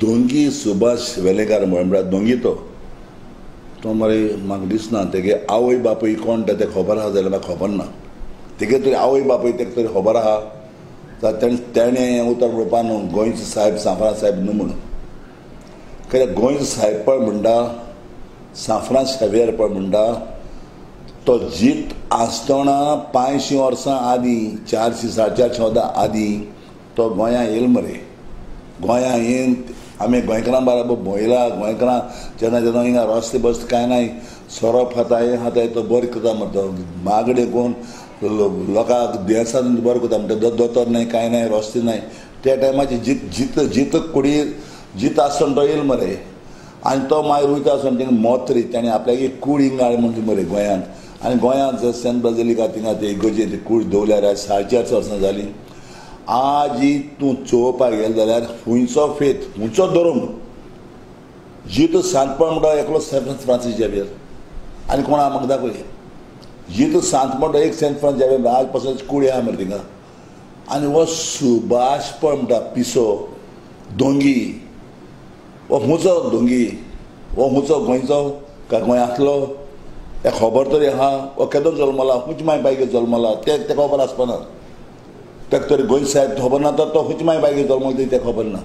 दोंगी सुभाष वेलेंकार म्हळ्यार दोंगी तो तो मरे म्हाका दिसना तेगे आवय बापूय कोण तें खबर आसा जाल्यार म्हाका खबर ना. तेगे तरी आवय बापूय तेका तरी खबर आसा जाल्यार तेणें हें उतर म्हणपा न्हू गोंयचो सायब सांफ्रांस सायब न्हू म्हणून. कित्याक गोंयचो सायब पळय म्हणटा सांफ्रांस शेवियर पळय म्हणटा तो जीत आसतना 500 वर्सां आदीं 400 450 वर्सां आदीं तो गोंया येयल मरे. गोंया येवन आमी गोंयकारां बराबर भोंयला. गोंयकारां जेन्ना जेन्ना हिंगा रस्ते बस्त कांय नाय सोरोप खाता हें खाता तो बरें करता मरे. तो मागणें करून लोकांक दुयेंसान बरें करता म्हणटा. दोतोर नाय कांय नाय रस्ते नाय त्या टायमाचेर जीत जीत जीत कुडी जीत आसतना तो येयल मरे. आनी तो मागीर वयता आसतना तेंका मोत रे ताणें आपल्याक एक कूड हिंगा हाडली म्हणटा मरे गोंयांत. आनी गोंयांत सेंट बाजिलिका थिंगा ते इगर्जेन ती कूड दवरल्यार आज 450 वर्सां जालीं. आज तूं चोवपाक गेले जाल्यार खुंयचो फेत खुंयचो धर्म जितो सांतपण म्हणटा एकलो सेंट फ्रांसीस झेवियर आनी कोणा म्हाका दाखय. जितो सांत म्हणटा एक सेंट फ्रांसीस झेवियर आज पासून कुडी आहा मरे थिंगा. आनी हो सुभाष पळ म्हणटा पिसो दोंगी हो खुंयचो दोंगी हो खुंयचो गोंयचो काय गोंयांतलो तें खबर तरी आहा. हो केदो जल्मला खुंयच्या माय बायगे जल्मला तें तें खबर आसपाना. तेका तरी गोंय सायब खबर ना तर तो खुंयच्या माय बायगे जल्मला तें खबर ना.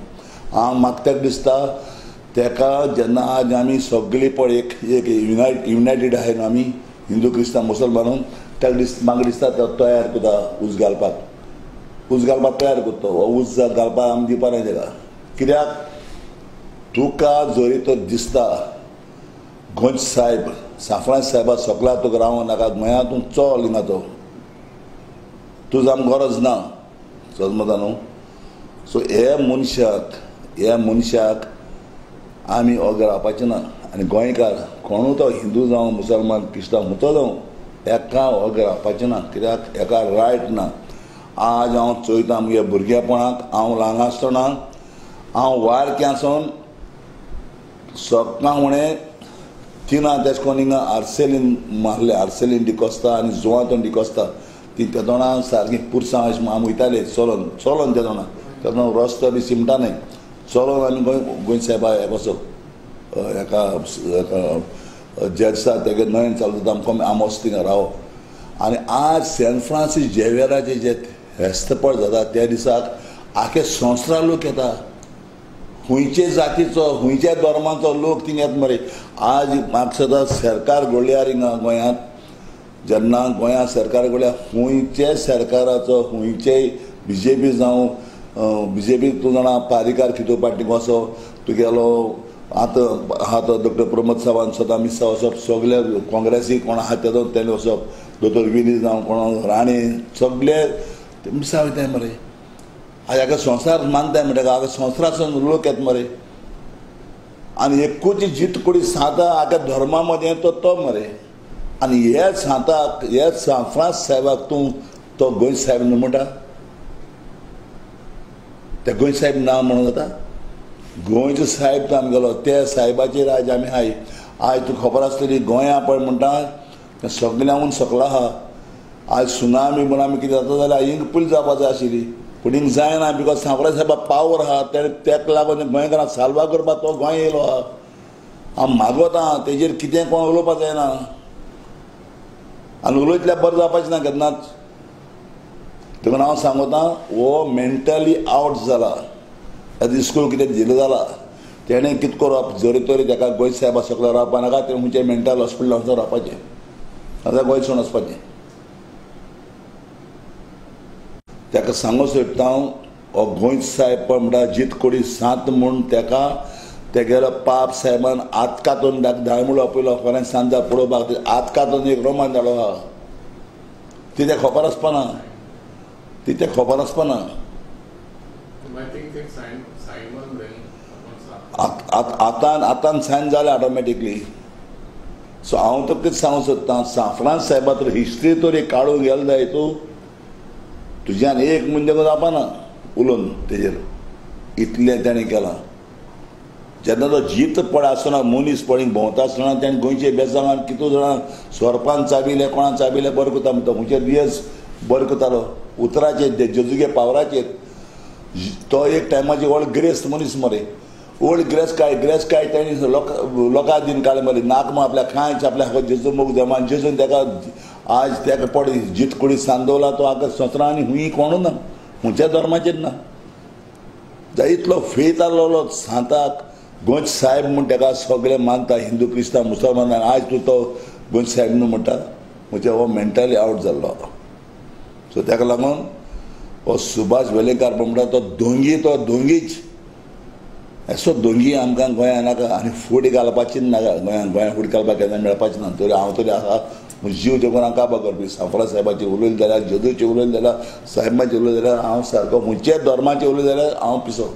हांव म्हाका तेका दिसता तेका जेन्ना आज आमी सगळीं पळय एक एक युनायटेड आहाय न्हू आमी हिंदू क्रिस्तांव मुसलमान तेका म्हाका दिसता तो तयार करता उज घालपाक. उज घालपाक तयार करता हो उज घालपाक आमी दिवपा नाय तेका. कित्याक तुका जरी तो दिसता गोंयचो सायब सांफ्रांस सायबा सकला तुका रावों नाका गोंयांत तूं चल हिंगा तो तुजो आमकां गरज ना समजता न्हू. सो हे मनशाक आमी ओगे रावपाचें ना. आनी गोंयकार कोणूय तो हिंदू जावं मुसलमान क्रिस्तांव खंयचो जावं एका ओगे रावपाचें ना. कित्याक एका रायट ना. आज हांव चोयता म्हगे भुरगेपणाक हांव ल्हान आसतना हांव वारकें आसून सकाळ फुडें तिना तेश कोन्न हिंगा आर्सेलीन मारले. आर्सेलीन डिकोस्ता आनी जुवांतून डिकोस्ता ती तेदोणा सारकी पुरसां अशें आमी वयताले चलोन चलोन तेदोणा तेदोणा रस्तो बी सिमटा न्हय चलोन आमी गोंय गोंय सायबा हेका वचप हेका जेर्सा तेगे नयन चालू आमकां आमी वच थिंगा रावप. आनी आज सेंट फ्रांसीस झेवियराचें जें फेस्तपण जाता त्या दिसाक आखे संवसारा लोक येता. खुंयचे जातीचो खुंयच्या धर्माचो लोक थिंगा येता मरे. आज म्हाका सदां सरकार घडल्यार हिंगा गोंयांत जेन्ना गोंयांत सरकार घडल्यार खुंयचे सरकाराचो खुंयचेय बीजेपी जावं बीजेपी तूं जाणा पारीकार कितू पार्टीक वचो तुगेलो आतां आहा तो डॉक्टर प्रमोद सावंत सदां मिसा वचप सगळे काँग्रेसी कोण आहा तेदो तेणें वचप दोतोर विनी जावं कोण राणे सगळे मिसा वयताय मरे. आज हाका संवसार मानताय म्हणटा हाका संवसारासून लोक येता मरे. आनी एकूच जीत कुडी सांता हाका धर्मा मदें तो तो मरे. आनी हे सांताक हे सांफ्रांस सायबाक तूं तो गोंय सायब न्हू म्हणटा ते गोंय सायब ना म्हणून जाता. गोंयचो सायब तो आमगेलो त्या सायबाचेर आज आमी हाय. आज तुका खबर आसतली गोंया पळय म्हणटा सगळ्यांहून सकला आहा. आज सुनामी म्हूण कितें जाता जाल्यार हिंग पयलीं जावपा जाय आशिल्ली पूण हिंग जायना because सांफ्रांस सायबा पावर आहा तेका लागून गोंयकारांक साल्वार करपाक तो गोंय येयलो आहा. हांव मागोता तेजेर कितें कोण उलोवपा जायना आनी उलयतल्यार बरें जावपाचें ना केन्नाच. देखून हांव सांगता हो मेंटली आवट जाला. आतां इस्कूल कितें दिलें जाला तेणें कितें करप जरी तरी तेका गोंय सायबा सकला रावपा नाका तें खंयच्या मेंटल हॉस्पिटलान वचून रावपाचें आतां गोंय सोडून वचपाचें. तेका सांगूंक सोदता हांव हो गोंयचो सायब पळय म्हणटा जीत कोडी सांत म्हूण तेका तेगेलो पाप सायबान आत कातून धाड म्हणलो पयलो कोणाक सांजा पळोवपाक आत कातून एक रोमान धाडो आहा ती तें खबर आसपाना ती तें खबर आसपाना. आतां आतां सायन जालें ऑटोमॅटिकली. सो हांव तुका कितें सांगूंक सोदता सांफ्रांस सायबा तर हिस्ट्री तरी काडूंक गेलो जाय तूं तुज्यान एक मनशाक जावपाना उलोवन तेजेर इतलें तेणें केलां. जेन्ना तो जीत पड आसतना मनीस पळय भोंवता आसतना तेणें गोंयचे बेजांवान कितू जाणां सोरपान चाबिलें कोणाक चाबिलें बरें करता म्हणटा खंयचे दुयेंस बरें करतालो उतराचेर जेजुगे पावराचेर. तो एक टायमाचेर व्हड गिरेस्त मनीस मरे. ओल्ड गिरेस्काय गिरेस्काय तेणी लोकां दिन काडले मरे नाक म्हूण आपल्या कांयच आपल्या जेजू मोग जमान जेजून तेका आज तेका पड जीत कुडी सांदवला तो आतां संवसारांत आनी हुंय कोणू ना खंयच्या धर्माचेर ना. इतलो फेत आसलेलो सांताक गोंयचे साहेब म्हूण तेका सगळे मानता हिंदू क्रिस्तांव मुसलमान. आयज तूं तो गोंयचे साहेब न्हू म्हणटा म्हणजे हो मेंटली आवट जाल्लो. सो तेका लागून हो सुभाष वेलिंगकार म्हणटा तो दोंगी, तो दोंगीच असो दोंगी आमकां गोंयांत नाका आनी फुडें घालपाची नाका गोंयांत. गोंयांत फुडें घालपाक केन्ना मेळपाची ना. तरी हांव तरी आसा जीव देखून हांव काबार करपी. सांफ्रा साहेबाची उलयली जाल्यार, जेजूची उलयली जाल्यार, साहेबाची उलयली जाल्यार हांव सारको खंयच्याय धर्माची उलयली जाल्यार हांव पिसो.